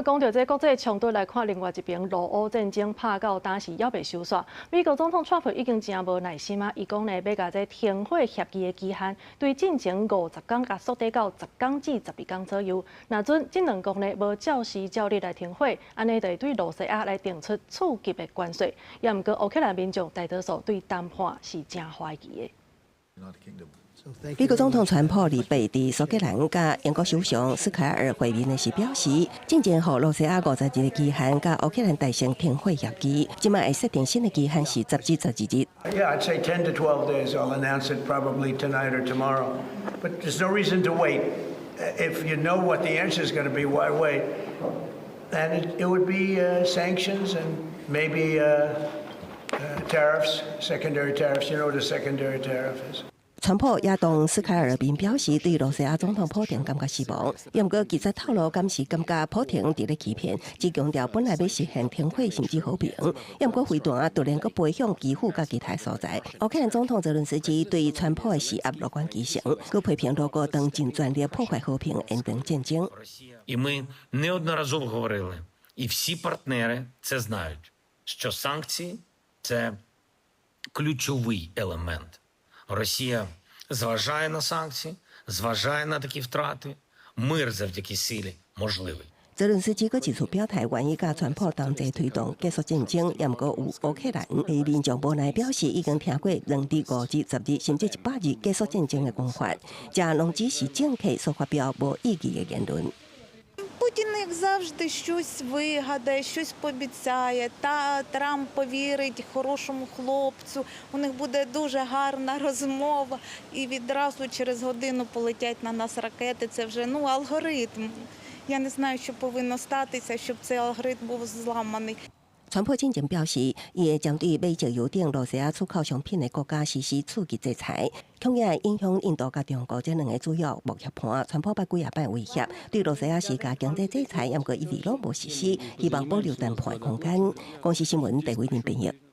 講著這國際衝突來看，另外一邊俄烏戰爭拍到今時猶未收煞。美國總統川普已經誠無耐心啊，伊講呢欲共這停火協議的期限，對進前50工共縮短到10工至12工左右。若準這兩國呢無照時照日來停火，按呢就會對露西亞來定出次級的關稅。也毋過烏克蘭民眾大多數對談判是誠懷疑的。美國總統川普禮拜佇蘇格蘭佮英國首相斯凱爾會面的時表示，進前予露西亞50日的期限，佮烏克蘭達成停火協議，這擺會設定新的期限是10至12日。 Yeah, I'd say 10 to 12 days. I'll announce it probably tonight or tomorrow. But there's no reason to wait. If you know what the answer is going to be, why wait? And it would be sanctions and maybe tariffs, secondary tariffs. You know what a secondary tariff is. 川普也當斯凱爾面表示對露西亞總統普廷感覺失望，也毋過記者透露，敢是感覺普廷佇咧欺騙，只強調本來欲實現停火甚至和平，也毋過飛彈突然閣飛向基輔佮其他所在。烏克蘭總統澤倫斯基對川普的施壓樂觀其成，閣批評俄國當盡全力破壞和平，延長戰爭。 І ми неодноразово говорили, і всі партнери це знають, що санкції – це ключовий елемент. Росія зважає на санкції, зважає на такі втрати. Мир завдяки силі можливий. 澤倫斯基閣一次表態，願意佮川普同齊推動結束戰爭，也毋過有烏克蘭的民眾無奈表示，已經聽過2日、5日、10日，甚至100日結束戰爭的講法，這攏只是政客所發表無意義的言論。 Путін, як завжди, щось вигадає, щось пообіцяє. Та Трамп повірить хорошому хлопцю. У них буде дуже гарна розмова, і відразу через годину полетять на нас ракети. Це вже, ну, алгоритм. Я не знаю, що повинно статися, щоб цей алгоритм був зламаний. 川普進前表示，伊會針對買石油等露西亞出口商品的國家實施次級制裁，恐驚會影響印度佮中國這兩个主要貿協伴。川普捌幾仔擺威脅，對露西亞施加經濟制裁，毋過一直攏無實施，希望保留談判空間。公視新聞鄭偉林編譯。